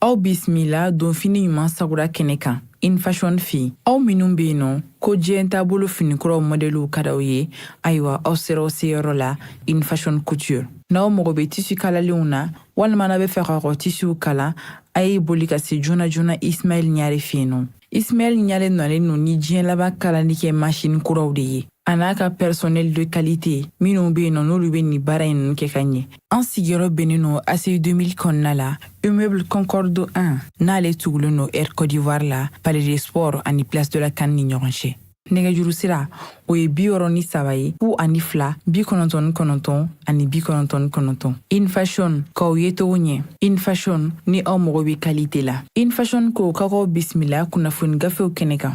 Aw bisimila donfini ɲuman sagura kɛnɛ kan InFashion fɛ yen. Aw minnu bɛ yen nɔ ko diɲɛ taabolo finikuraw mɔdɛliw ka d'aw ye, ayiwa aw sera aw seyɔrɔ la InFashion Couture. N'aw mago bɛ tissu kalalenw na walima n'aw bɛ fɛ k'aw ka tissuw kala, a ye boli ka se joona joona Ismaël Ɲare fɛ yen nɔ. Ismaël Ɲare nalen don ni diɲɛ laban kalali kɛ machine kuraw de ye, a n'a ka personnel de qualité minnu bɛ yen nɔ n'olu bɛ nin baara in ninnu kɛ ka ɲɛ. An sigiyɔrɔ bɛnnen don ACI 2000 kɔnɔna la, immeuble Concorde 1, n'ale tugulen don Air Côte d'Ivoire la, Palais des Sports ani Place de la CAN ni ɲɔgɔn cɛ. Nɛgɛjuru sira o ye 63 ye, 02 99 ani 99. InFashion, k'aw ye cogo ɲɛ. InFashion, ni aw mago bɛ qualité la. InFashion ko k'aw bisimila kunnafoni gafew kɛnɛ kan.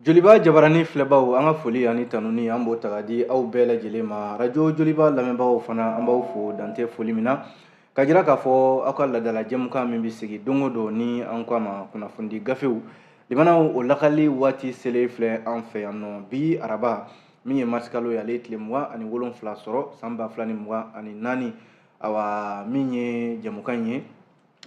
Joliba jabarani filɛbaw, an ka foli ani tanuni an b'o ta ka di aw bɛɛ lajɛlen ma. Arajo Joliba lamɛnbagaw fana, an b'aw fo dantɛ foli min na, ka jira k'a fɔ aw ka ladala jɛmukan min bɛ sigi don o don ni an ko a ma kunnafonidi gafew limanaw, o lakali waati selen filɛ an fɛ yan nɔ bi araba min ye marisikalo ye, ale ye tile 27 sɔrɔ san 2024. Awa, min ye jɛmukan ye,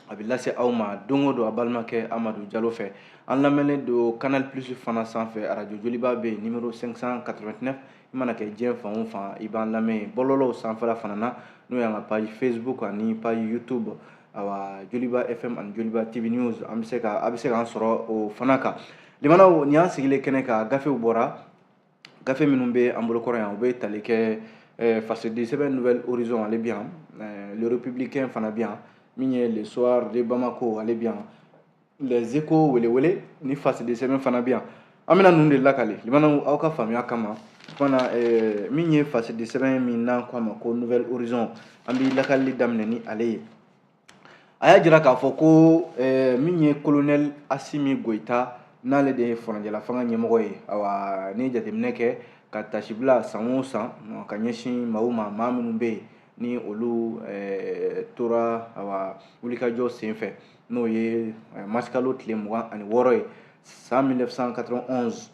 a bɛ lase aw ma don o don a balimakɛ Amadu Jalo fɛ. An lamɛnnen don Canal Plus fana sanfɛ. Arajo Joliba bɛ yen numéro 589. I mana kɛ diɲɛ fan o fan, i b'an lamɛn bɔlɔlɔw sanfɛla fana na, n'o y'an ka page Facebook ani page YouTube, awa Joliba FM ani Joliba TV News, an bɛ se ka a bɛ se k'an sɔrɔ o fana kan. Limanaw, nin y'an sigilen kɛnɛ kan, gafew bɔra. Gafe minnu bɛ an bolokɔrɔ yan, u bɛ tali kɛ fasidi sɛbɛn Nouvel Horizon, ale bɛ yan, Le Républicain fana bɛ yan, min ye Le Soir de Bamako, ale bɛ yan, Les Échos, welewele ni fasidi sɛbɛn fana bɛ yan. An bɛna ninnu de lakale limanaw aw ka faamuya kama. Fana min ye fasidi sɛbɛn min n'an ko a ma ko Nouvel Horizon, an bɛ lakalili daminɛ ni ale ye. A y'a jira k'a fɔ ko min ye colonel Assimi Goïta, n'ale de ye furancɛla fanga ɲɛmɔgɔ ye, awa ni jateminɛ kɛ ka tasibila san o san ka ɲɛsin maaw ma, maa minnu bɛ yen ni olu tora awa wulikajɔ senfɛ, n'o ye marisikalo tile 26 ye san 1991.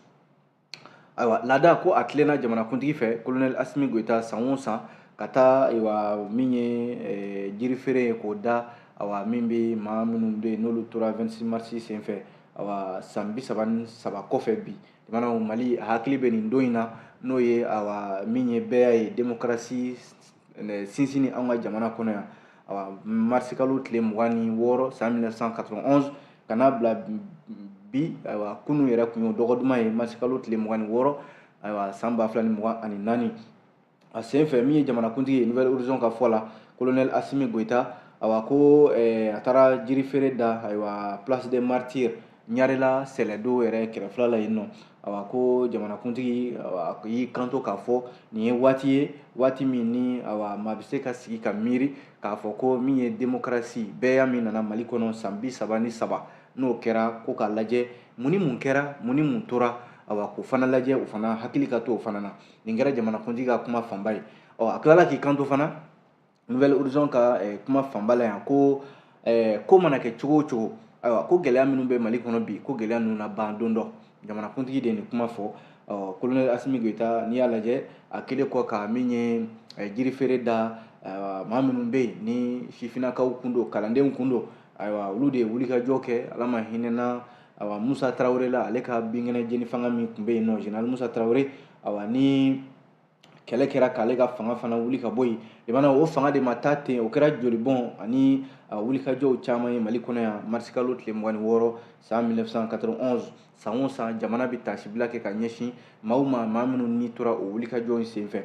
Ayiwa, laada ko a tilenna jamanakuntigi fɛ, colonel Assimi Goïta, san o san ka taa ayiwa min ye jirifeere ye k'o da, awa min bɛ maa minnu bɛ yen n'olu tora 26 mars senfɛ, awa san 33 kɔfɛ bi jamana Mali a hakili bɛ nin don in na, n'o ye awa min ye bɛɛ ye démocratie sinsinni an ka jamana kɔnɔ yan. Awa marisikalo tile 26 san 1991 ka n'a bila bi, ayiwa kunun yɛrɛ tun y'o dɔgɔ duman ye, marisikalo tile 26, ayiwa san 2024. A sen fɛ, min ye jamanakuntigi ye, Nouvel Horizon ka fɔ la, colonel Assimi Goïta, awa ko a taara jirifeere da ayiwa Place des Martyrs Ɲarela Sɛlɛdo yɛrɛ kɛrɛfɛla la yen nɔ. Awa ko jamanakuntigi y'i kanto k'a fɔ nin ye waati ye, waati min ni awa maa bɛ se ka sigi ka miiri k'a fɔ ko min ye démocratie bɛɛya min nana Mali kɔnɔ san 33, n'o kɛra ko k'a lajɛ mun ni mun kɛra, mun ni mun tora, awa k'o fana lajɛ, o fana hakili ka to o fana na. Nin kɛra jamanakuntigi ka kuma fanba ye. Ɔ a tilala k'i kanto fana Nouvel Horizon ka kuma fanba la yan ko ko mana kɛ cogo o cogo, ayiwa ko gɛlɛya minnu bɛ Mali kɔnɔ bi, ko gɛlɛya ninnu na ban don dɔ. Jamanakuntigi de ye nin kuma fɔ. Ɔ colonel Assimi Goïta, n'i y'a lajɛ, a kɛlen kɔ ka min ye jirifeere da maa minnu bɛ yen ni sifinnakaw kun don, kalandenw kun don, ayiwa olu de ye wulikajɔ kɛ. Ala ma hinɛna awa Musa Tarawele la, ale ka binkɛnɛ jeni fanga min tun bɛ yen nɔ, général Musa Tarawele, awa ni kɛlɛ kɛra k'ale ka fanga fana wuli ka bɔ yen. I o fanga de ma taa ten, o kɛra jolibɔn ani wulikajɔw caman ye Mali kɔnɔ yan marisikalo tile 26 san 1991. San o san jamana bɛ tasibila kɛ ka ɲɛsin maaw ma, maa minnu ni tora o wulikajɔ in senfɛ.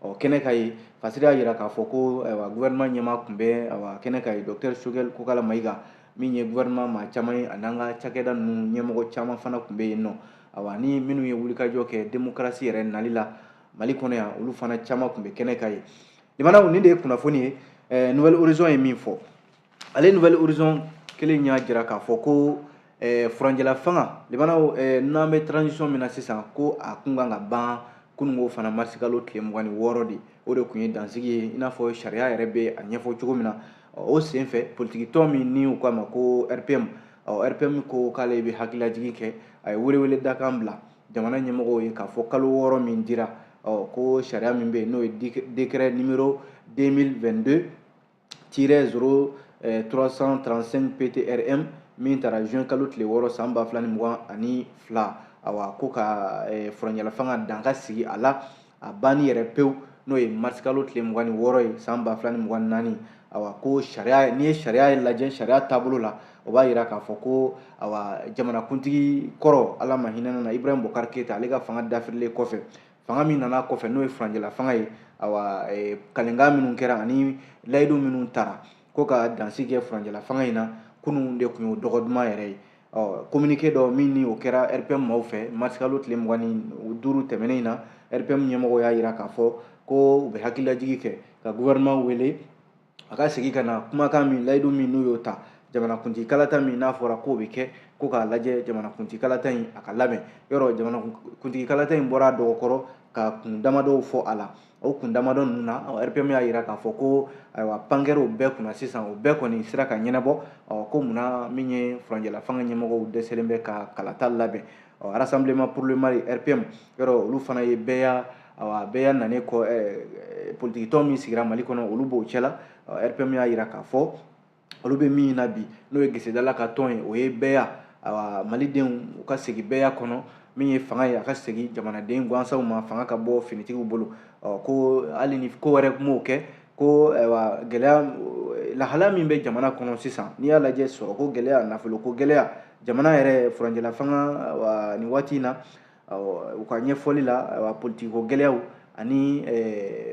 Ɔ kɛnɛ ka ye, Fasiri y'a jira k'a fɔ ko ayiwa gouvernement ɲɛmaa tun bɛ ayiwa kɛnɛ ka ye, docteur Choguel Kokala Maïga, min ye gouvernement maa caman ye, ani an ka cakɛda ninnu ɲɛmɔgɔ caman fana tun bɛ yen nɔ. Awa ni minnu ye wulikajɔ kɛ démocratie yɛrɛ nali la Mali kɔnɔ yan, olu fana caman tun bɛ kɛnɛ ka ye. Limanaw, nin de ye kunnafoni ye Nouvel Horizon ye min fɔ. Ale Nouvel Horizon kelen y'a jira k'a fɔ ko furancɛla fanga limanaw, n'an bɛ transition min na sisan, ko a kun kan ka ban kununko fana marisikalo tile 26 de, o de tun ye dansigi ye, i n'a fɔ sariya yɛrɛ bɛ a ɲɛfɔ cogo min na. O senfɛ, politiki tɔn min ni u k'a ma ko RPM, RPM ko k'ale bɛ hakililajigin kɛ, a ye welewele dakan bila jamana ɲɛmɔgɔw ye k'a fɔ kalo 6 min dira, Ɔ ko sariya min bɛ yen, n'o ye décret numéro 2022 tiret 0 335 PTRM min taara juin kalo tile 6 san 2022, awa ko ka furancɛla fanga dan ka sigi a la, a banni yɛrɛ pewu, n'o ye mars kalo tile 26 ye san 2024. Awa ko sariya, n'i ye sariya lajɛ, sariya taabolo la, o b'a yira k'a fɔ ko awa jamanakuntigi kɔrɔ, Ala ma hinɛ na, Ibrahim Boubacar Keita, ale ka fanga dafirilen kɔfɛ, fanga min nana kɔfɛ, n'o ye furancɛla fanga ye, awa kalenkan minnu kɛra ani layidu minnu tara ko ka dansigi kɛ furancɛla fanga in na, kunun de tun y'o dɔgɔ duman yɛrɛ ye. Ɔ communiqué dɔ min ni o kɛra RPM maaw fɛ mars kalo tile 25 tɛmɛnen in na, RPM ɲɛmɔgɔw y'a yira k'a fɔ ko u bɛ hakililajigi kɛ ka gouvernement wele a ka segin ka na kumakan min, layidu min n'u y'o ta, jamanakuntigi kalata min n'a fɔra k'o bɛ kɛ, ko k'a lajɛ jamanakuntigi kalata in a ka labɛn. Yɔrɔ jamanakuntigi kalata in bɔra a dɔgɔkɔrɔ ka kun damadɔw fɔ a la. O kun damadɔ ninnu na, RPM y'a yira k'a fɔ ko ayiwa pan kɛra o bɛɛ kunna sisan, o bɛɛ kɔni sera ka ɲɛnabɔ. Ɔ ko munna min ye furancɛla fanga ɲɛmɔgɔw dɛsɛlen bɛ ka kalata labɛn? Ɔ Rassemblement pour le Mali, RPM, yɔrɔ olu fana ye bɛɛ awa bɛɛ nanen kɔ politiki tɔn min sigira Mali kɔnɔ, olu b'o cɛla. RPM y'a yira k'a fɔ olu bɛ min na bi, n'o ye gesedala ka tɔn ye, o ye bɛɛya, awa malidenw u ka segin bɛɛya kɔnɔ, min ye fanga ye a ka segin jamanaden gansanw ma, fanga ka bɔ finitigiw bolo. Ɔ ko hali ni ko wɛrɛ m'o kɛ, ko ayiwa gɛlɛya lahala min bɛ jamana kɔnɔ sisan, n'i y'a lajɛ sɔrɔko gɛlɛya, nafoloko gɛlɛya, jamana yɛrɛ furancɛla fanga nin waati in na, u ka ɲɛfɔli la, ayiwa politikiko gɛlɛyaw ani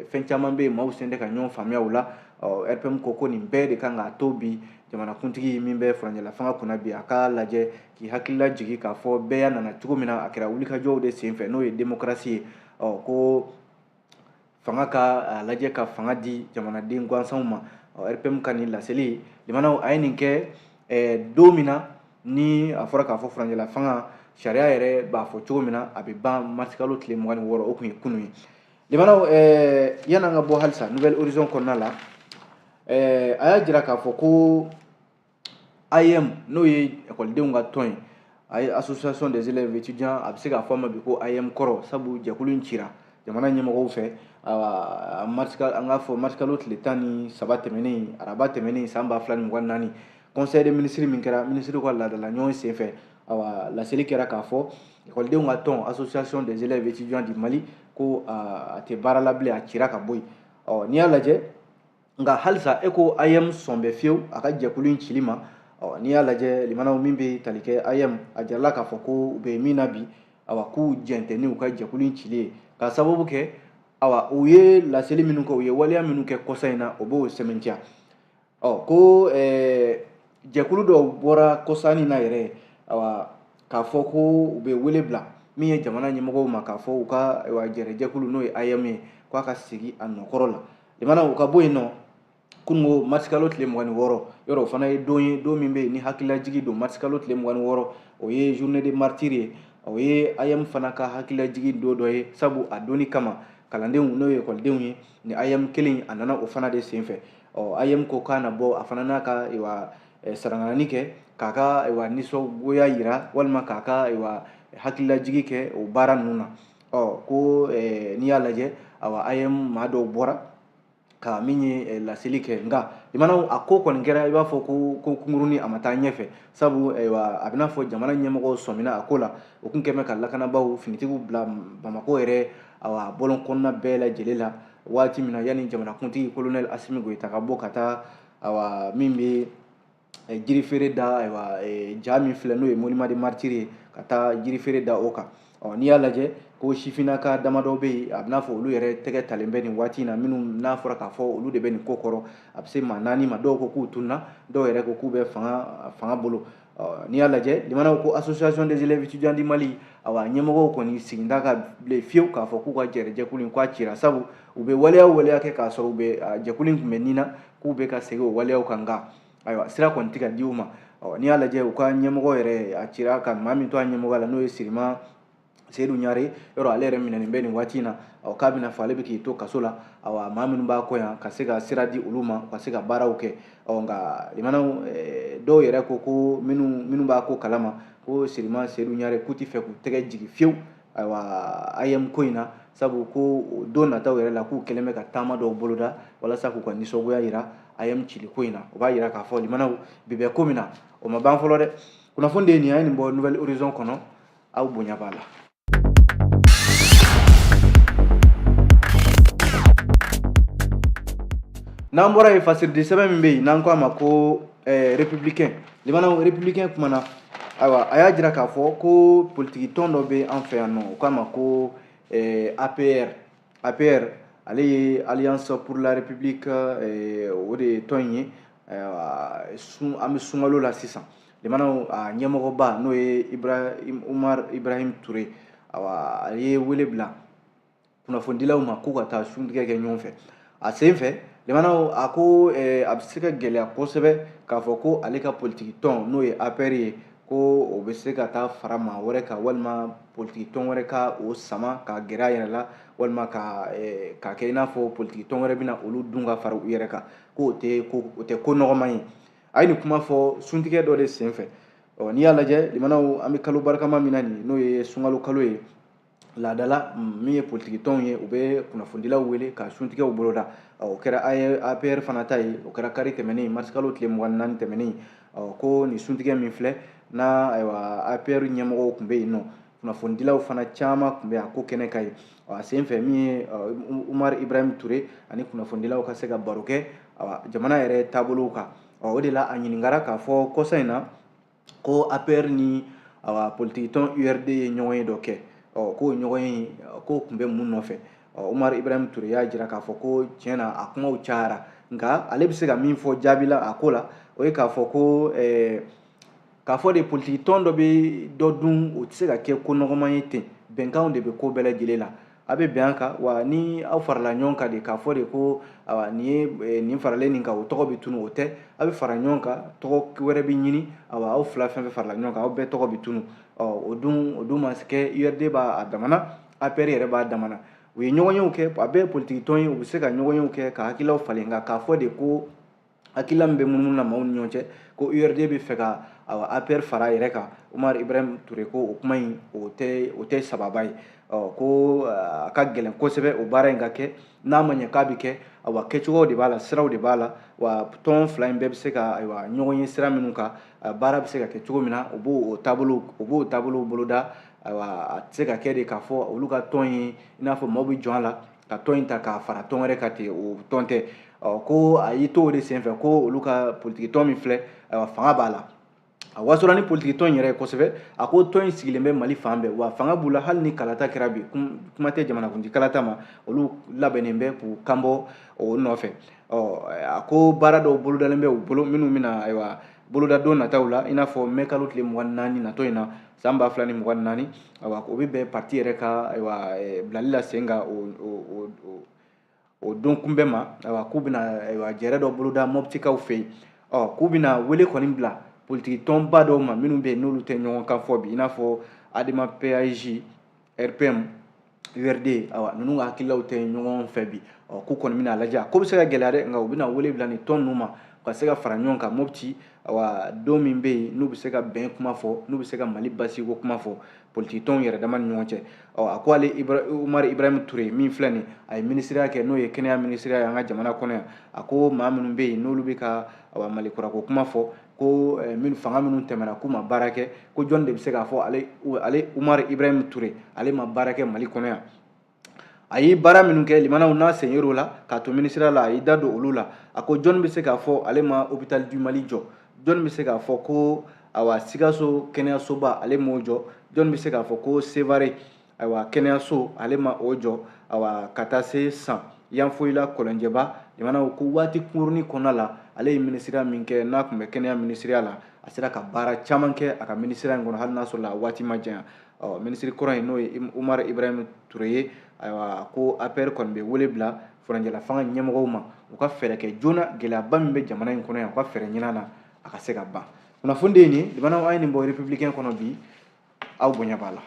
fɛn caman bɛ yen, maaw sen tɛ ka ɲɔgɔn faamuya o la. RPM ko nin bɛɛ de kan k'a to bi jamanakuntigi min bɛ furancɛla fanga kunna bi, a k'a lajɛ k'i hakilila jigin k'a fɔ bɛɛ nana cogo min na, a kɛra wulikajɔw de senfɛ, n'o ye démocratie ye. Ɔ ko fanga ka a lajɛ ka fanga di jamanaden gansanw ma. RPM ka nin laseli limanaw, a ye nin kɛ don min na ni a fɔra k'a fɔ furancɛla fanga sariya yɛrɛ b'a fɔ cogo min na, a bɛ ban mars kalo tile 26, o tun ye kunun ye. Limanaw, yan'an ka bɔ halisa Nouvel Horizon kɔnɔna la, a y'a jira k'a fɔ ko AEM, n'o ye ekɔlidenw ka tɔn ye, a ye Association des élèves étudiants, a bɛ se k'a fɔ a ma bi ko AEM kɔrɔ, sabu jɛkulu in cira jamana ɲɛmɔgɔw fɛ an k'a fɔ mars kalo tile 13 tɛmɛnen, araba tɛmɛnen, san 2024, conseil des ministres min kɛra, ministre ka laadala ɲɔgɔn senfɛ, awa laseli kɛra k'a fɔ ekɔlidenw ka tɔn Association des élèves étudiants du Mali ko a tɛ baara la bilen, a cira ka bɔ yen. Ɔ n'i y'a lajɛ nka halisa e ko AEM sɔn bɛ fiyewu a ka jɛkulu in cili ma. Ɔ n'i y'a lajɛ limanaw, min bɛ tali kɛ AEM, a jirala k'a fɔ ko u bɛ min na bi, awa k'u jɛn tɛ ni u ka jɛkulu in cili ye, k'a sababu kɛ awa u ye laseli minnu kɛ, u ye waleya minnu kɛ kɔsa in na, o b'o sɛmɛntiya. Ɔ ko jɛkulu dɔw bɔra kɔsa in na yɛrɛ, awa k'a fɔ ko u bɛ wele bila min ye jamana ɲɛmɔgɔw ma, k'a fɔ u ka ayiwa jɛrɛjɛkulu, n'o ye AEM ye, k'a ka segin a nɔkɔrɔ la. Limanaw, u ka bɔ yen nɔ, kununko mars kalo tile 26, yɔrɔ o fana ye don ye, don min bɛ yen ni hakililajigi don. Mars kalo tile 26, o ye journée de martyr ye, o ye AEM fana ka hakililajigi don dɔ ye, sabu a donni kama kalandenw, n'o ye ekɔlidenw ye, ni AEM kelen a nana o fana de senfɛ. Ɔ AEM ko k'a na bɔ a fana n'a ka ayiwa sarangarani kɛ k'a ka ayiwa nisɔngoya yira, walima k'a ka ayiwa hakililajigi kɛ o baara ninnu na. Ɔ ko n'i y'a lajɛ, awa AEM maa dɔw bɔra ka min ye laseli kɛ, nka limanaw, a ko kɔni kɛra i b'a fɔ ko kunkurunin, a ma taa ɲɛfɛ, sabu ayiwa a bɛna fɔ jamana ɲɛmɔgɔw sɔmina a ko la. O kun kɛn bɛ ka lakanabaaw finitigiw bila Bamakɔ yɛrɛ awa bɔlɔn kɔnɔna bɛɛ lajɛlen la waati min na, yanni jamanakuntigi colonel Assimi Goïta ka bɔ ka taa awa min bɛ jiri feere da, ayiwa ja min filɛ, n'o ye monument de martyr ye, ka taa jiri feere da o kan. Ɔ n'i y'a lajɛ ko sifinnaka damadɔ bɛ yen, a bɛna fɔ olu yɛrɛ tɛgɛ talen bɛ nin waati in na, minnu n'a fɔra k'a fɔ olu de bɛ nin ko kɔrɔ, a bɛ se maa 4 ma. Dɔw ko k'u tununna, dɔw yɛrɛ ko k'u bɛ fanga bolo. Ɔ n'i y'a lajɛ limanaw, ko Association des élèves étudiants du Mali, awa ɲɛmɔgɔw kɔni sigin t'a ka bilen fiyewu k'a fɔ k'u ka jɛrɛjɛkulu in k'a cira, sabu u bɛ waleya o waleya kɛ k'a sɔrɔ u bɛ jɛkulu in tun bɛ nin na k'u bɛ ka segin o waleyaw kan, nka ayiwa sira kɔni tɛ ka di u ma. Ɔ n'i y'a lajɛ u ka ɲɛmɔgɔ yɛrɛ, a cira ka maa min to a ɲɛmɔgɔya la, n'o ye Sirima Seydou Ɲare, yɔrɔ ale yɛrɛ minɛnen bɛ nin waati in na. Ɔ k'a bɛna fɔ ale bɛ k'i to kaso la, awa maa minnu b'a kɔ yan ka se ka sira di olu ma ka se ka baaraw kɛ. Ɔ nka limanaw, dɔw yɛrɛ ko minnu b'a ko kalama ko Sirima Seydou Ɲare k'u tɛ fɛ k'u tɛgɛ jigin fiyewu Ayiwa, AEEM ko in na, sabu ko don nataw yɛrɛ la, k'u kɛlen bɛ ka taama dɔw boloda walasa k'u ka nisɔngoya yira AEEM cili ko in na. O b'a yira k'a fɔ limanaw, bi bɛ ko min na, o ma ban fɔlɔ dɛ. Kunnafoni de ye nin ye, an ye nin bɔ Nouvel Horizon kɔnɔ. Aw bonya b'a la. N'an bɔra yen, fasiridi sɛbɛn min bɛ yen n'an ko a ma ko Républicain, limanaw, Républicain kumana. Ayiwa, a y'a jira k'a fɔ ko politiki tɔn dɔ bɛ an fɛ yan nɔ, o k'a ma ko APR. APR, ale ye Alliance pour la République, o de ye tɔn in ye. An bɛ sunkalo la sisan, limanaw, a ɲɛmɔgɔba n'o ye Umar Ibrahim Ture, ayiwa, a ye wele bila kunnafonidilaw ma k'u ka taa suntigɛ kɛ ɲɔgɔn fɛ. A sen fɛ, limanaw, a ko a bɛ se ka gɛlɛya kosɛbɛ k'a fɔ ko ale ka politiki tɔn, n'o ye APR ye, ko o bɛ se ka taa fara maa wɛrɛ kan, walima politiki tɔn wɛrɛ ka o sama ka gɛrɛ a yɛrɛ la, walima ka kɛ i n'a fɔ politiki tɔn wɛrɛ bɛna olu dun ka fara u yɛrɛ kan, k'o tɛ ko nɔgɔman ye. A ye nin kuma fɔ suntigɛ dɔ de sen fɛ. Ɔ, n'i y'a lajɛ, limanaw, an bɛ kalo barikama min na nin, n'o ye sunkalo kalo ye, laadala min ye politiki tɔnw ye, u bɛ kunnafonidilaw wele ka suntigɛw boloda. O kɛra APR fana ta ye, o kɛra kari tɛmɛnen, marisikalo tile 24 tɛmɛnen. Ko nin suntigɛ min filɛ n'a, ayiwa, APR ɲɛmɔgɔw tun bɛ yen nɔ, kunnafonidilaw fana caman tun bɛ a ko kɛnɛ kan yen. A sen fɛ, min ye Umar Ibrahim Ture ani kunnafonidilaw ka se ka baro kɛ jamana yɛrɛ taabolow kan. O de la a ɲininkara k'a fɔ kɔsa in na ko APR ni, awa, politiki tɔn URD ye ɲɔgɔn ye dɔ kɛ. Ɔ, k'o ɲɔgɔn ye, k'o tun bɛ mun nɔfɛ? Ɔ, Umar Ibrahim Ture y'a jira k'a fɔ ko tiɲɛ na, a kumaw cayara, nka ale bɛ se ka min fɔ jaabi la a ko la, o ye k'a fɔ ko k'a fɔ de politiki tɔn dɔ bɛ dɔ dun, o tɛ se ka kɛ ko nɔgɔman ye ten. Bɛnkanw de bɛ ko bɛɛ lajɛlen la, a bɛ bɛn an kan wa. Ni aw farala ɲɔgɔn kan de, k'a fɔ de ko awa, nin ye nin faralen nin kan, o tɔgɔ bɛ tunu, o tɛ. A bɛ fara ɲɔgɔn kan, tɔgɔ wɛrɛ bɛ ɲini. Awa, aw fila fɛn fɛn farala ɲɔgɔn kan, aw bɛɛ tɔgɔ bɛ tunu. Ɔ, o dun ma kɛ. URD b'a damana, APR yɛrɛ b'a damana, u ye ɲɔgɔnyew kɛ. A bɛɛ ye politiki tɔn ye, u bɛ se ka ɲɔgɔnyew kɛ ka hakililaw falen. Nka k'a fɔ de ko hakilila min bɛ munumunu na maaw ni ɲɔgɔn cɛ, ko URD bɛ fɛ ka, awa, APR fara a yɛrɛ kan, Umar Ibrahim Ture ko o kuma in, o tɛ sababa ye. Ɔ, ko a ka gɛlɛn kosɛbɛ o baara in ka kɛ. N'a ma ɲɛ k'a bɛ kɛ, awa, kɛcogow de b'a la, siraw de b'a la wa. Tɔn fila in bɛɛ bɛ se ka, ayiwa, ɲɔgɔn ye sira minnu kan, baara bɛ se ka kɛ cogo min na, u b'o taabolo boloda. Ayiwa, a tɛ se ka kɛ de k'a fɔ olu ka tɔn ye i n'a fɔ maaw bɛ jɔn a la ka tɔn in ta k'a fara tɔn wɛrɛ kan ten, o tɔn tɛ. Ɔ, ko a y'i to o de senfɛ ko olu ka politiki tɔn min filɛ, ayiwa, fanga b'a la. A wasora ni politiki tɔn in yɛrɛ ye kosɛbɛ. A ko tɔn in sigilen bɛ Mali fan bɛɛ wa, fanga b'u la. Hali ni kalata kɛra bi, kuma tɛ jamanakuntigi kalata ma, olu labɛnnen bɛ k'u kanbɔ o nɔfɛ. Ɔ, a ko baara dɔw bolodalen bɛ u bolo minnu bɛna, ayiwa, boloda don nataw la, i n'a fɔ mɛ kalo tile 24 natɔ in na, san 2024. Ayiwa, o bɛ bɛn parti yɛrɛ ka, ayiwa, bilali la sen kan o don kunbɛn ma. Ayiwa, k'u bɛna, ayiwa, jɛrɛ dɔ boloda Mɔptikaw fɛ yen. Ɔ, k'u bɛna wele kɔni bila politiki tɔnba dɔw ma minnu bɛ yen n'olu tɛ ɲɔgɔn kan fɔ bi, i n'a fɔ ADEMA PAJ, RPM, URD. Ayiwa, ninnu ka hakililaw tɛ ɲɔgɔn fɛ bi. Ɔ, k'u kɔni bɛna lajɛ, ko bɛ se ka gɛlɛya dɛ, nka u bɛna wele bila nin tɔn ninnu ma ka se ka fara ɲɔgɔn kan Mɔpti. Ayiwa, don min bɛ yen n'u bɛ se ka bɛn kuma fɔ, n'u bɛ se ka Mali basigi ko kuma fɔ politiki tɔnw yɛrɛ dama ni ɲɔgɔn cɛ. Ɔ, a ko ale Umar Ibrahim Ture min filɛ nin, a ye minisiriya kɛ, n'o ye kɛnɛya minisiriya ye an ka jamana kɔnɔ yan. A ko maa minnu bɛ yen n'olu bɛ ka, awa, Mali kurako kuma fɔ, ko minnu fanga minnu tɛmɛna k'u ma baara kɛ, ko jɔn de bɛ se k'a fɔ ale Umar Ibrahim Ture, ale ma baara kɛ Mali kɔnɔ yan? A ye baara minnu kɛ, limanaw, n'a sen yer'o la k'a to minisiriya la, a y'i da don olu la. A ko jɔn bɛ se k'a fɔ ale ma Hôpital du Mali jɔ? Jɔn bɛ se k'a fɔ ko, ayiwa, Sikaso kɛnɛyasoba, ale m'o jɔ? Jɔn bɛ se k'a fɔ ko Sevare, ayiwa, kɛnɛyaso, ale ma o jɔ? Ayiwa, ka taa se san Yanfoyila, Kɔlɔnjɛba, limanaw, ko waati kunkurunin kɔnɔna la, ale ye minisiriya min kɛ, n'a tun bɛ kɛnɛya minisiriya la, a sera ka baara caman kɛ a ka minisiriya in kɔnɔ, hali n'a sɔrɔ la waati ma janya. Ɔ, minisiri kɔrɔ in, n'o ye Umar Ibrahim Ture ye, ayiwa, ko APR kɔni bɛ wele bila furancɛla fanga ɲɛmɔgɔw ma, u ka fɛɛrɛ kɛ joona, gɛlɛyaba min bɛ jamana in kɔnɔ yan, u ka fɛɛrɛ ɲini a na, a ka se ka ban. Kunnafoni de ye nin, limanaw, an ye nin bɔ Républicain kɔnɔ bi. Aw bonya b'a la.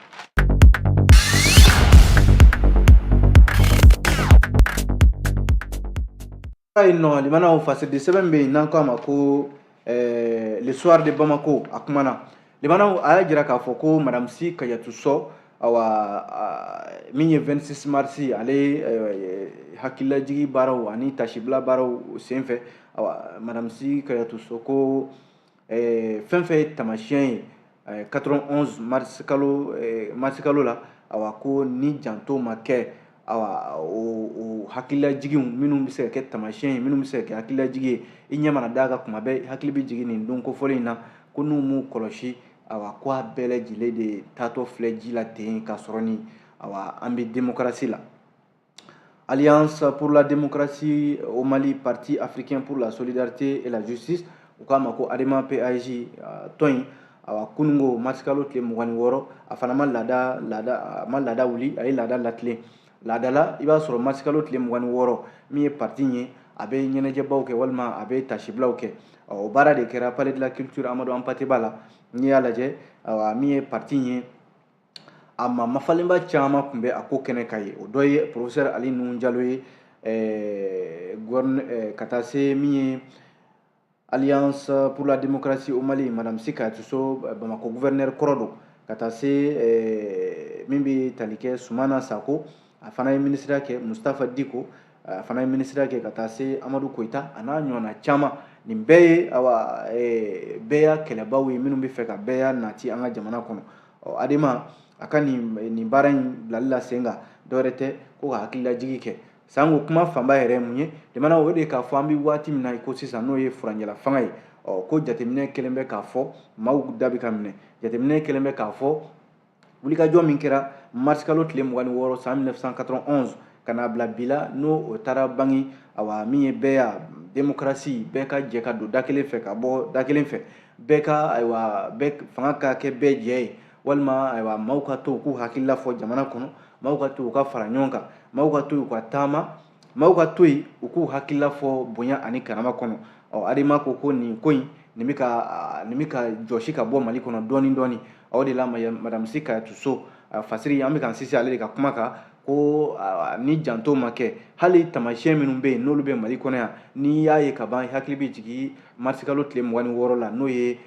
Yen nɔ, limanaw, fasidi sɛbɛn bɛ yen n'an ko a ma ko Le Soir de Bamako, a kumana, limanaw, a y'a jira k'a fɔ ko madame Sy Kadiatou Sow, Awa, min ye 26 mars ale hakililajigi baaraw ani tasibila baaraw senfɛ, awa, madame Sy Kadiatou Sow ko fɛn fɛn ye tamasiyɛn ye 91 mars kalo la, awa, ko ni janto ma kɛ, awa, o hakililajiginw minnu bɛ se ka kɛ tamasiyɛn ye, minnu bɛ se ka kɛ hakililajigi ye, i ɲɛ mana d'a kan kuma bɛɛ, hakili bɛ jigin nin don kofɔlen in na, ko n'u m'u kɔlɔsi, awa, ko a bɛɛ lajɛlen de taatɔ filɛ ji la ten k'a sɔrɔ ni, awa, an bɛ démocratie la. Alliance pour la démocratie au Mali, Parti africain pour la solidarité et la justice, u k'a ma ko ADEMA PASJ, tɔn in, awa, kunungo marisikalo tile 26, a fana ma laada, a ma laada wuli, a ye laada latilen. Laada la, i b'a sɔrɔ marisikalo tile 26, min ye parti ye, a bɛ ɲɛnajɛbaw kɛ walima a bɛ tasibilaw kɛ. O baara de kɛra Palais de la Culture Amadou Hampâté Bâ la. N'i y'a lajɛ, awa, min ye parti ye, a ma mafalenba caman tun bɛ a ko kɛnɛ kan ye. O dɔ ye professeur Ali Nouhoum Diallo ye, ka taa se min ye Alliance pour la démocratie au Mali, madame Sy Kadiatou Sow, Bamakɔ gouverneur kɔrɔ don, ka taa se min bɛ tali kɛ Sumana Sako, a fana ye ministre kɛ, Mustapha Diko, a fana ye ministre kɛ, ka taa se Amadu Koyita, a n'a ɲɔgɔnna caman. Nin bɛɛ ye, awa, bɛɛ y'a kɛlɛbaw ye minnu bɛ fɛ ka bɛɛ y'a nati an ka jamana kɔnɔ. Ɔ, ADEMA a ka nin baara in bilali la sen kan, dɔwɛrɛ tɛ ko ka hakililajigi kɛ. Sango kuma fanba yɛrɛ ye mun ye? Jamana o de k'a fɔ an bɛ waati min na i ko sisan, n'o ye furancɛla fanga ye. Ɔ, ko jateminɛ kɛlen bɛ k'a fɔ maaw da bɛ ka minɛ, jateminɛ kɛlen bɛ k'a fɔ wulikajɔ min kɛra marisikalo tile 26 san 1991 ka n'a bila bi la, n'o o taara bange, awa, min ye bɛɛ ya démocratie, bɛɛ ka jɛ ka don da kelen fɛ ka bɔ da kelen fɛ, bɛɛ ka, ayiwa, bɛɛ fanga ka kɛ bɛɛ jɛ ye, walima, ayiwa, maaw ka to k'u hakilila fɔ jamana kɔnɔ, maaw ka to u ka fara ɲɔgɔn kan, maaw ka to u ka taama, maaw ka to yen u k'u hakilila fɔ bonya ani karama kɔnɔ. Ɔ, ADEMA ko ko nin ko in nin bɛ ka jɔsi ka bɔ Mali kɔnɔ dɔɔni dɔɔni. O de la, madame Sy Kadiatou Sow fasiri, an bɛ k'an sinsin ale de ka kuma kan, ko ni janto ma kɛ, hali tamasiyɛn minnu bɛ yen n'olu bɛ Mali kɔnɔ yan, n'i y'a ye ka ban, hakili bɛ jigin marisikalo tile 26 la, n'o ye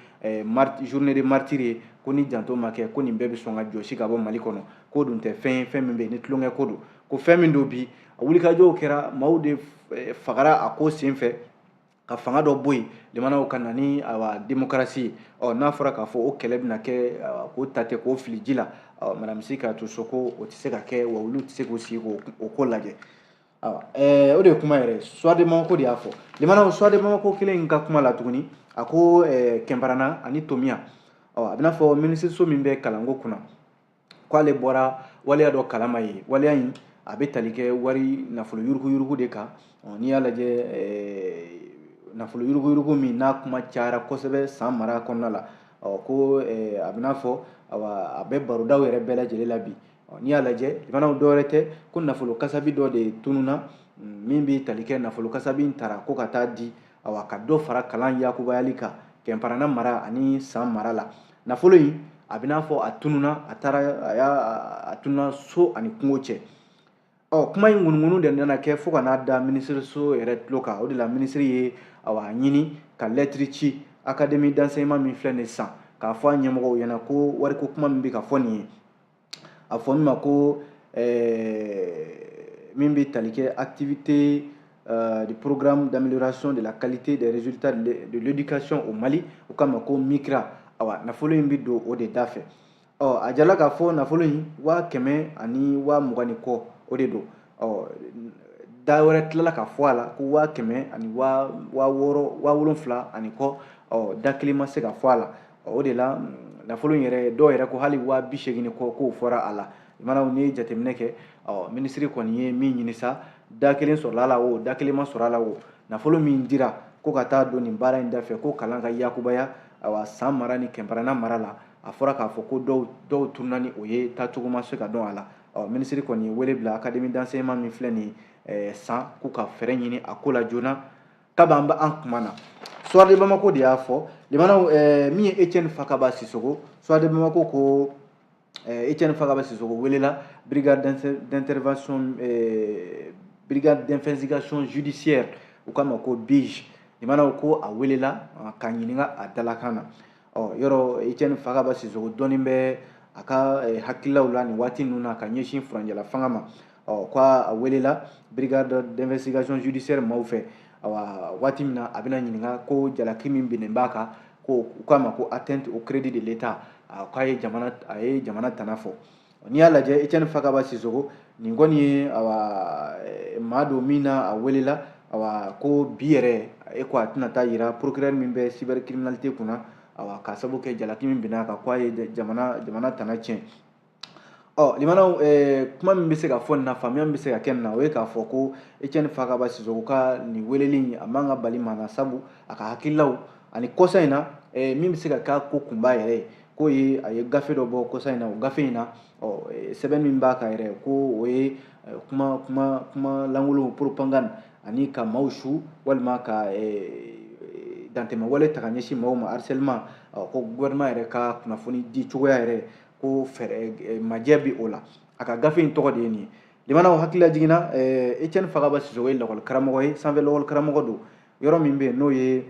journée de martyr ye, ko ni janto ma kɛ, ko nin bɛɛ bɛ sɔn ka jɔsi ka bɔ Mali kɔnɔ. K'o dun tɛ fɛn ye, fɛn min bɛ yen ni tulonkɛ ko don, ko fɛn min don bi, a wulikajɔw kɛra, maaw de fagara a ko sen fɛ ka fanga dɔ bɔ yen, limanaw ka na ni, awa, démocratie ye. Ɔ, n'a fɔra k'a fɔ o kɛlɛ bɛna kɛ k'o ta ten k'o fili ji la, ɔ, madame Sy Kadiatou Sow ko o tɛ se ka kɛ, wa olu tɛ se k'u sigi k'o ko lajɛ. Awa, o de ye kuma yɛrɛ. Soir de Bamako de y'a fɔ. Limanaw, Soir de Bamako kelen in ka kuma la tuguni, a ko Kɛnparana ani Tomiya, ɔ, a bɛna fɔ minisiriso min bɛ kalanko kunna, k'ale bɔra waleya dɔ kalama ye. Waleya in a bɛ tali kɛ wari nafolo yuruguyurugu de kan. N'i y'a lajɛ, nafolo yuruguyurugu min n'a kuma cayara kosɛbɛ san mara kɔnɔna la, ɔ, ko a bɛna fɔ, awa, a bɛ barodaw yɛrɛ bɛɛ lajɛlen la bi. N'i y'a lajɛ, limanaw, dɔwɛrɛ tɛ ko nafolo kasabi dɔ de tununa, min bɛ tali kɛ nafolo kasabi in taara ko ka taa di, awa, ka dɔ fara kalan yakubayali kan Kɛnparana mara ani San mara la. Nafolo in, a bɛna fɔ a tununa, a taara, a y'a a tununa so ani kungo cɛ. Ɔ, kuma in ŋunuŋunu de nana kɛ fo ka n'a da minisiriso yɛrɛ tulo kan. O de la, minisiri ye, awa, ɲini ka lɛtiri ci académie d'enseignement min filɛ nin san, k'a fɔ a ɲɛmɔgɔw ɲɛna ko wariko kuma min bɛ ka fɔ nin ye, a fɔ min ma ko min bɛ tali kɛ activité du programme d'amélioration de la qualité des résultats de l'éducation au Mali, o kama ko MICRA, awa, nafolo in bɛ don o de da fɛ. Ɔ, a jala k'a fɔ nafolo in 120 000 ni kɔ, o de don. Ɔ, da wɛrɛ tilala ka fɔ a la ko 160 000, 70 000 ani kɔ. Ɔ, da kelen ma se ka fɔ a la. O de la, nafolo in yɛrɛ, dɔw yɛrɛ ko hali 80 000 ni kɔ, k'o fɔra a la. Limanaw, n'i ye jateminɛ kɛ, ɔ, minisiri kɔni ye min ɲini sa, da kelen sɔrɔla a la o, da kelen ma sɔrɔ a la o, nafolo min dira ko ka taa don nin baara in dafɛ ko kalan ka yakubaya, awa, San mara ni Kɛnparana mara la, a fɔra k'a fɔ ko dɔw tununa ni o ye, taacogo ma se ka dɔn a la. Ɔ, minisiri kɔni ye wele bila académie d'enseignement min filɛ nin ye san, k'u ka fɛɛrɛ ɲini a ko la joona kab'an bɛ an kuma na. Soir de Bamako de y'a fɔ. Limanaw, min ye Etienne Fakaba Sisoko, Soir de Bamako ko Etienne Fakaba Sisoko welela brigade d'intervention, brigade d'investigation judiciaire, u k'a ma ko BIJ. Limanaw, ko a welela ka ɲininka a dalakan na. Ɔ, yɔrɔ Etienne Fakaba Sisoko dɔɔnin bɛ a ka hakililaw la nin waati ninnu na ka ɲɛsin furancɛla fanga ma. Ɔ ko a welela brigade d'investigation judiciaire maaw fɛ, awa waati min na a bɛna ɲininka ko jalaki min binnen b'a kan, ko u k'a ma ko atteinte au crédit de l'État, k'a ye jamana, a ye jamana tana fɔ. N'i y'a lajɛ, Etienne Fakaba Sisoko nin kɔni ye, awa maa don min na a welela, awa ko bi yɛrɛ e ko a tɛna taa yira procureur min bɛ cybercriminalité kunna, awa k'a sababu kɛ jalaki min binna a kan, ko a ye jamana tana tiɲɛ. Ɔ limanaw, kuma min bɛ se ka fɔ nin na, faamuya min bɛ se ka kɛ nin na, o ye k'a fɔ ko Etienne Fakaba Sisoko ka nin weleli in, a man ka bali maa na, sabu a ka hakililaw ani kɔsa in na, min bɛ se ka k'a ko kunba yɛrɛ ye, k'o ye a ye gafe dɔ bɔ kɔsa in na. O gafe in na, ɔ sɛbɛn min b'a kan yɛrɛ, ko o ye kuma lankolon, propagande, ani ka maaw su walima ka dantɛmɛwale ta ka ɲɛsin maaw ma, harcèlement, ko gouvernement yɛrɛ ka kunnafoni di cogoya yɛrɛ, ko fɛɛrɛ majɛ bi o la. A ka gafe in tɔgɔ de ye nin ye. Limanaw, hakilila jiginna, Etienne Fakaba Sisoko ye lakɔli karamɔgɔ ye, sanfɛ lakɔli karamɔgɔ don, yɔrɔ min bɛ yen n'o ye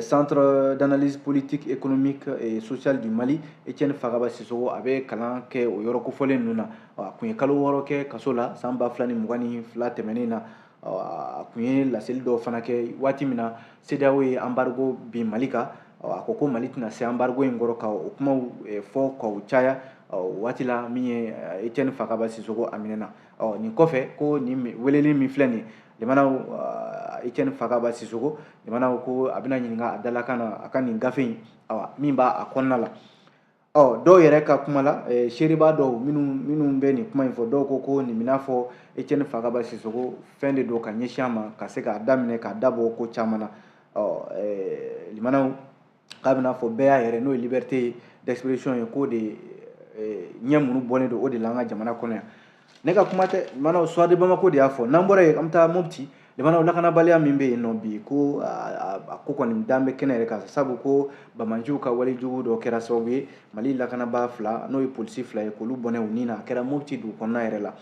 Centre d'analyse politique, économique et sociale du Mali. Etienne Fakaba Sisoko a bɛ kalan kɛ o yɔrɔ kofɔlen ninnu na. A kun ye kalo 6 kɛ kaso la san 2022 tɛmɛnen na. A kun ye laseli dɔw fana kɛ waati min na CEDEAO ye embargo bin Mali kan. A ko ko Mali tɛna se embargo in kɔrɔ, ka o kumaw fɔ k'o caya. O waati la min ye Etienne Fakaba Sisoko a minɛna. Ɔ nin kɔfɛ, ko nin weleli min filɛ nin ye, limanaw, Etienne Fakaba Sisoko, limanaw, ko a bɛna ɲininka a dalakan na a ka nin gafe in, awa min b'a a kɔnɔna la. Ɔ dɔw yɛrɛ ka kuma la, seereba dɔw minnu bɛ nin kuma in fɔ, dɔw ko ko nin bɛna fɔ Etienne Fakaba Sisoko fɛn de don ka ɲɛsin a ma, ka se k'a daminɛ k'a dabɔ ko caman na. Ɔ limanaw, k'a bɛna fɔ bɛɛ y'a yɛrɛ, n'o ye liberté d'expression ye, k'o de ɲɛ minnu bɔlen don o de la an ka jamana kɔnɔ yan. Ne ka kuma tɛ, limanaw, Soir de Bamako de y'a fɔ. N'an bɔra yen, an bɛ taa Mopti. Limanaw, lakanabaliya min bɛ yen nɔ bi, ko a ko kɔni dan bɛ kɛnɛ yɛrɛ kan, sabu ko banbaanciw ka walejugu dɔ kɛra sababu ye Mali lakanabaa fila, n'o ye polisi fila ye, k'olu bɔnɛ u ni na. A kɛra Mopti dugu kɔnɔna yɛrɛ la.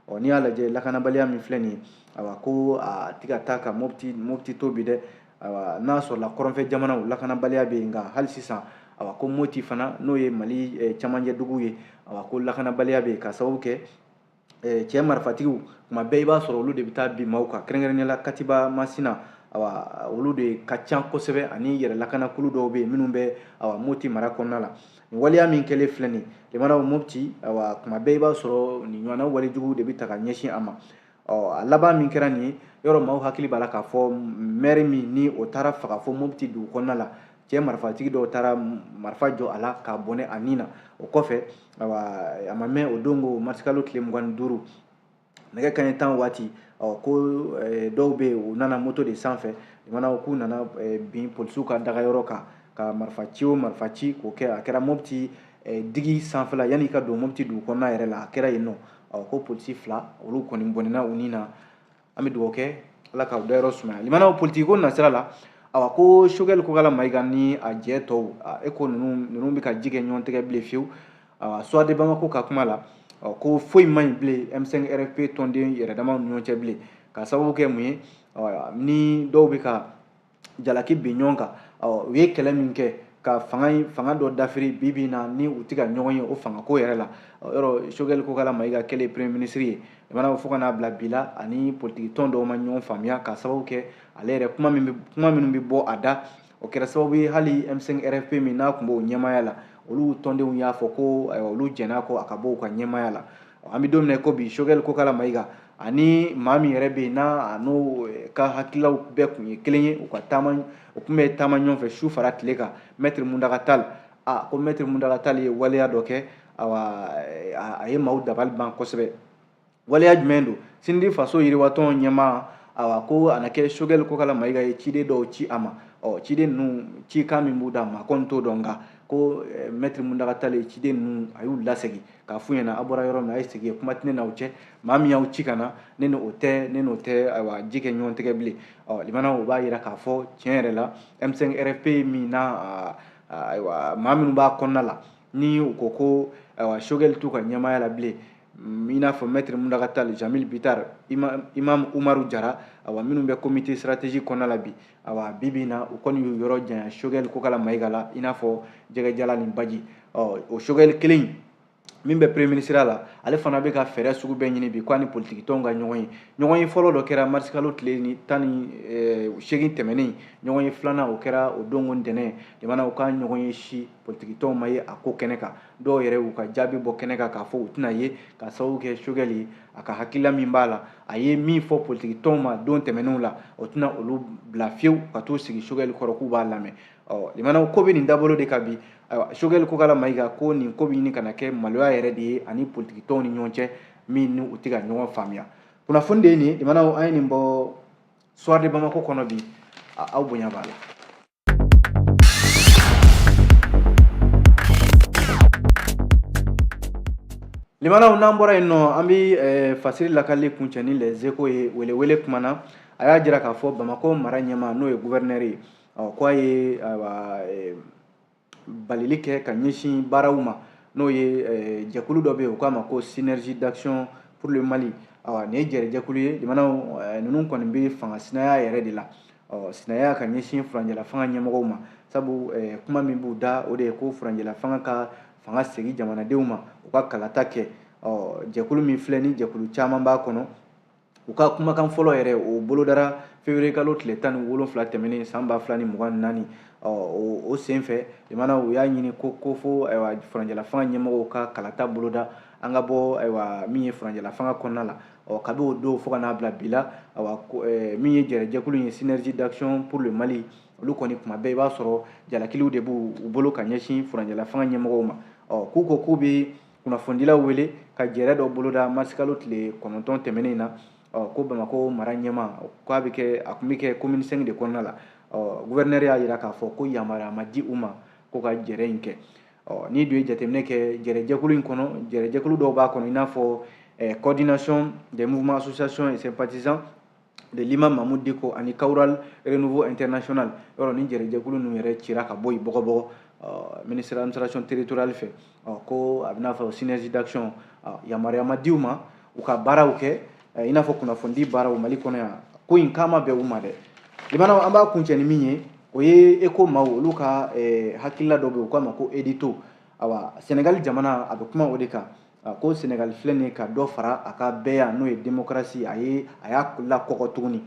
Ɔ n'i y'a lajɛ, lakanabaliya min filɛ nin ye, awa ko a tɛ ka taa ka Mopti to bi dɛ. Awa n'a sɔrɔla kɔrɔnfɛ jamanaw lakanabaliya bɛ yen, nka hali sisan, awa ko Mopti fana, n'o ye Mali camancɛ dugu ye, awa ko lakanabaliya bɛ yen, ka sababu kɛ cɛ marifatigiw, tuma bɛɛ i b'a sɔrɔ olu de bɛ taa bin maaw kan, kɛrɛnkɛrɛnnenya la Katiba Masina, awa olu de ka ca kosɛbɛ, ani yɛrɛ lakanakulu dɔw bɛ yen minnu bɛ awa Mopti mara kɔnɔna la. Nin waleya min kɛlen filɛ nin ye, limanaw, Mopti, awa tuma bɛɛ i b'a sɔrɔ nin ɲɔgɔnna walejugu de bɛ ta ka ɲɛsin a ma. Ɔ a laban min kɛra nin ye, yɔrɔ maaw hakili b'a la k'a fɔ maire min ni o taara faga fo Mopti dugu kɔnɔna la, cɛ marifatigi dɔw taara marifa jɔ a la k'a bɔnɛ a ni na. O kɔfɛ, awa a ma mɛn, o don ko marisikalo tile 25, nɛgɛ kanɲɛ 10 waati, ɔ ko dɔw bɛ yen, u nana moto de sanfɛ, limanaw, k'u nana bin polisiw ka dagayɔrɔ kan ka marifa ci o marifa ci k'o kɛ. A kɛra Mopti digi sanfɛla, yanni ka don Mopti dugu kɔnɔna yɛrɛ la, a kɛra yen nɔ. Ɔ ko polisi fila, olu kɔni bɔnɛna u ni na. An bɛ dugawu kɛ, Ala k'aw dayɔrɔ sumaya. Limanaw, politiki ko nasira la, awa ko Choguel Kokala Mayiga ni a jɛ tɔw, e ko ninnu bɛ ka ji kɛ ɲɔgɔn tɛgɛ bilen fiyewu. Awa Soir de Bamako ka kuma la, ko foyi man ɲi bilen M5 RFP tɔnden yɛrɛdamaw ni ɲɔgɔn cɛ bilen, ka sababu kɛ mun ye, ni dɔw bɛ ka jalaki bin ɲɔgɔn kan. U ye kɛlɛ min kɛ ka fanga dɔ dafiri, bi bi in na ni u tɛ ka ɲɔgɔn ye o fangako yɛrɛ la. Yɔrɔ Choguel Kokala Mayiga kɛlen premier ministre ye, limanaw, fo ka n'a bila bi la, ani politiki tɔn dɔw ma ɲɔgɔn faamuya, ka sababu kɛ ale yɛrɛ kuma minnu bɛ bɔ a da. O kɛra sababu ye hali M5 RFP min n'a tun b'o ɲɛmaaya la, olu tɔndenw y'a fɔ ko ayiwa olu jɛn'a kɔ a ka bɔ u ka ɲɛmaaya la. An bɛ don min na ko bi, Choguel Kokala Mayiga ani maa min yɛrɛ bɛ yen n'a n'o ka hakililaw bɛɛ tun ye kelen ye, u ka taama, u tun bɛ taama ɲɔgɔn fɛ su fara tile kan, Maître Mountaga Tall, a ko Maître Mountaga Tall ye waleya dɔ kɛ, awa a ye maaw dabali ban kosɛbɛ. Waleya jumɛn don? Sindi Faso Yiriwatɔn ɲɛmaa, awa ko a na kɛ Choguel Kokala Mayiga ye ciden dɔw ci a ma. Ɔ ciden ninnu, cikan min b'u da, maa kɔni t'o dɔn, nka ko Maître Mountaga Tall ye ciden ninnu, a y'u lasegin k'a f'u ɲɛna: a bɔra yɔrɔ min na, a ye segin, kuma tɛ ne n'aw cɛ, maa min y'aw ci ka na, ne ni o tɛ, ne n'o tɛ, ayiwa ji kɛ ɲɔgɔn tɛgɛ bilen. Ɔ limanaw, o b'a yira k'a fɔ tiɲɛ yɛrɛ la, M5 RFP min na, ayiwa maa minnu b'a kɔnɔna la, ni u ko ko ayiwa Choguel t'u ka ɲɛmaaya la bilen, i n'a fɔ Maître Mountaga Tall, Jamil Bitar, Imam Umaru Jara, awa minnu bɛ comité stratégie kɔnɔna la bi, awa bi bi in na u kɔni y'u yɔrɔ janya Choguel Kokala Mayiga la, i n'a fɔ jɛgɛjala ni baji. Ɔ, o Choguel kelen min bɛ premier ministre la, ale fana bɛ ka fɛɛrɛ sugu bɛɛ ɲini bi k'a ni politikitɔnw ka ɲɔgɔn ye. Ɲɔgɔn ye fɔlɔ dɔ kɛra marisikalo tile ni 18 tɛmɛnen. Ɲɔgɔn ye filanan, o kɛra o don ntɛnɛn. Jamanaw ka ɲɔgɔn ye si, politikitɔnw ma ye a ko kɛnɛ kan. Dɔw yɛrɛ y'u ka jaabi bɔ kɛnɛ kan k'a fɔ u tɛna ye, ka sababu kɛ Choguel ye, a ka hakilila min b'a la, a ye min fɔ politikitɔnw ma don tɛmɛnenw la, o tɛna olu bila fiyewu ka t'u sigi Choguel kɔrɔ k'u b'a lamɛn. Ɔ, limanaw, ko bɛ nin dabolo de kan bi. Ayiwa, Choguel Kokalla Maïga ko nin ko bɛ ɲini ka na kɛ maloya yɛrɛ de ye ani politikitɔnw ni ɲɔgɔn cɛ, min ni u tɛ ka ɲɔgɔn faamuya. Kunnafoni de ye nin ye. Limanaw, an ye nin bɔ Soir de Bamako kɔnɔ bi. Aw bonya b'a la. Limanaw, n'an bɔra yen nɔ, an bɛ fasiri lakali kuncɛ ni Les Échos ye. Welewele kuma na, a y'a jira k'a fɔ Bamakɔ mara ɲɛmaa, n'o ye gouverneur ye, ɔ, ko a ye, ayiwa, balili kɛ ka ɲɛsin baaraw ma, n'o ye jɛkulu dɔ bɛ yen, u k'a ma ko Synergie d'action pour le Mali. Awa, nin ye jɛrɛjɛkulu ye. Jamanaw ninnu kɔni bɛ fanga sinaya yɛrɛ de la, ɔ, sinaya ka ɲɛsin furancɛla fanga ɲɛmɔgɔw ma, sabu kuma min b'u da, o de ye ko furancɛla fanga ka fanga segin jamanadenw ma, u ka kalata kɛ. Ɔ, jɛkulu min filɛ ni jɛkulu caman b'a kɔnɔ, u ka kumakan fɔlɔ yɛrɛ, o bolodara février kalo tile 17 tɛmɛnen san 2024. Ɔ, o senfɛ, jamana, u y'a ɲini ko fo, ayiwa, furancɛla fanga ɲɛmɔgɔw ka kalata boloda, an ka bɔ, ayiwa, min ye furancɛla fanga kɔnɔna la. Ɔ, kabi o don fo ka n'a bila bi la, ayiwa, min ye jɛrɛjɛkulu ye, Synergie d'action pour le Mali, olu kɔni kuma bɛɛ i b'a sɔrɔ jalakiliw de b'u bolo ka ɲɛsin furancɛla fanga ɲɛmɔgɔw ma. Ɔ, k'u ko k'u bɛ kunnafonidilaw wele ka jɛrɛ dɔ boloda marisikalo tile 9 tɛmɛnen na. Ɔ, ko Bamakɔ mara ɲɛmaa k'a bɛ kɛ, a tun bɛ kɛ commune 5 de kɔnɔna la. Ɔ, gouverneur y'a jira k'a fɔ ko yamaruya ma di u ma ko ka jɛrɛ in kɛ. Ɔ, n'i dun ye jateminɛ kɛ jɛrɛjɛkulu in kɔnɔ, jɛrɛjɛkulu dɔw b'a kɔnɔ, i n'a fɔ coordination des mouvements, associations et sympathisants de l'imam Mahmoud Dicko ani Kawral Renouveau International. Yɔrɔ ni jɛrɛjɛkulu ninnu yɛrɛ cira ka bɔ yen bɔgɔbɔgɔ ministère administration territoriale fɛ. Ɔ, ko a bɛ n'a fɔ Synergie d'action, yamaruya ma di u ma u ka baaraw kɛ, i n'a fɔ kunnafonidi baaraw Mali kɔnɔ yan. Ko in k'a ma bɛn u ma dɛ. Limanaw, an b'a kuncɛ ni min ye, o ye Écho maaw, olu ka hakilila dɔ bɛ yen, u k'a ma ko édito. Awa, Sénégal jamana, a bɛ kuma o de kan, ko Sénégal filɛ nin ye ka dɔ fara a ka bɛɛ n'o ye démocratie, a ye a y'a lakɔgɔ tuguni,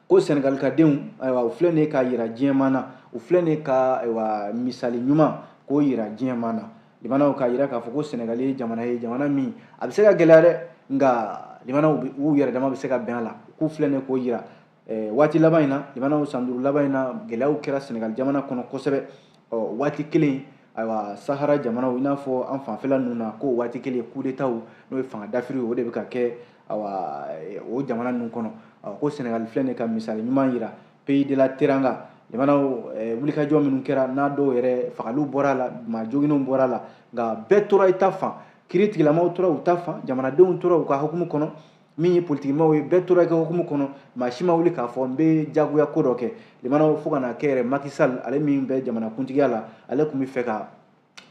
ko Sénégal ka denw, ayiwa, u filɛ nin ye k'a yira diɲɛmaa na, u filɛ nin ye ka, ayiwa, misali ɲuman k'o yira diɲɛmaa na. Limanaw, k'a yira k'a fɔ ko Sénégal ye jamana ye, jamana min a bɛ se ka gɛlɛya dɛ, nka limanaw, u yɛrɛ dama bɛ se ka bɛn a la, k'u filɛ nin ye k'o yira waati laban in na. Limanaw, san 5 laban in na, gɛlɛyaw kɛra Sénégal jamana kɔnɔ kosɛbɛ. Ɔ, waati kelen, ayiwa, Sahara jamanaw, i n'a fɔ an fanfɛla ninnu na, ko waati kelen coup d'état, n'o ye fanga dafiri ye, o de bɛ ka kɛ, ayiwa, o jamana ninnu kɔnɔ. Ko Sénégal filɛ nin ye ka misali ɲuman yira, pays de la Teranga. Jamanaw, wulikajɔ minnu kɛra n'a dɔw yɛrɛ fagaliw bɔra a la, maa joginnenw bɔra a la, nka bɛɛ tora i ta fan, kiiri tigilamaw tora u ta fan, jamanadenw tora u ka hukumu kɔnɔ, min ye politikimaw ye, bɛɛ tora i ka hukumu kɔnɔ, maa si ma wuli k'a fɔ n bɛ jagoya ko dɔ kɛ. Limanaw, fo ka n'a kɛ yɛrɛ, Macky Sall, ale min bɛ jamanakuntigiya la, ale tun bɛ fɛ ka,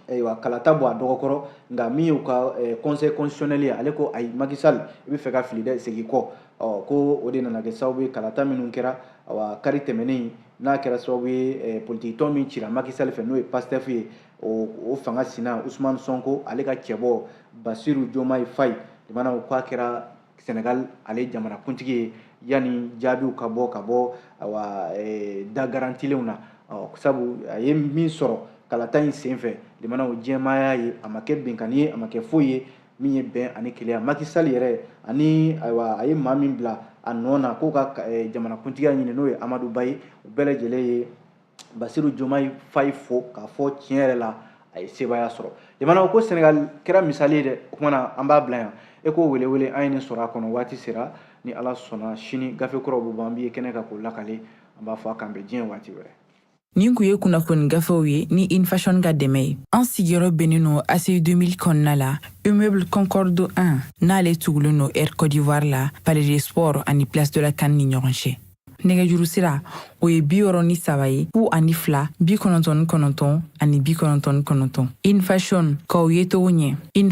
ayiwa, kalata bɔ a dɔgɔkɔrɔ, nka min y'u ka conseil constitutionnel ye, ale ko ayi, Macky Sall, i bɛ fɛ ka fili dɛ, segin kɔ. Ɔ, ko o de nana kɛ sababu ye, kalata minnu kɛra, awa, kari tɛmɛnen, n'a kɛra sababu ye politiki tɔn min cira Macky Sall fɛ, n'o ye Pastef ye, o fanga sina Ousmane Sonko, ale ka cɛbɔ Bassirou Diomaye Faye, limanaw, k'a kɛra Sénégal ale jamanakuntigi ye yanni jaabiw ka bɔ, awa, da garantilenw na. Sabu a ye min sɔrɔ kalata in senfɛ, limanaw, diɲɛmaaya ye, a ma kɛ binkanni ye, a ma kɛ foyi ye, min ye bɛn ani kelenya. Macky Sall yɛrɛ ani, ayiwa, a ye maa min bila a nɔ na k'o ka jamanakuntigiya ɲini, n'o ye Amadou Ba ye, u bɛɛ lajɛlen ye Bassirou Diomaye Faye fo k'a fɔ tiɲɛ yɛrɛ la, a ye sebaaya sɔrɔ. Jamana ko Sénégal kɛra misali ye dɛ. O kumana an b'a bila yan. E ko welewele, an ye nin sɔrɔ a kɔnɔ. Waati sera, ni Ala sɔnna, sini gafe kuraw bɛ bɔ, an b'i ye kɛnɛ kan k'o lakale. An b'a fɔ a kan bɛn diɲɛ waati wɛrɛ. Nin kun ye kunnafoni gafew ye ni Infashion ka dɛmɛ ye. An sigiyɔrɔ bɛnnen no ACI 2000 kɔnɔna la, immeuble Concorde 1, n'ale tugulen no Air Côte d'Ivoire la, Palais des Sports ani Place de la CAN ni ɲɔgɔn cɛ. Nɛgɛjuru sira, o ye 63 ye, 02 99 99. Infashion, k'aw ye togo ɲɛ.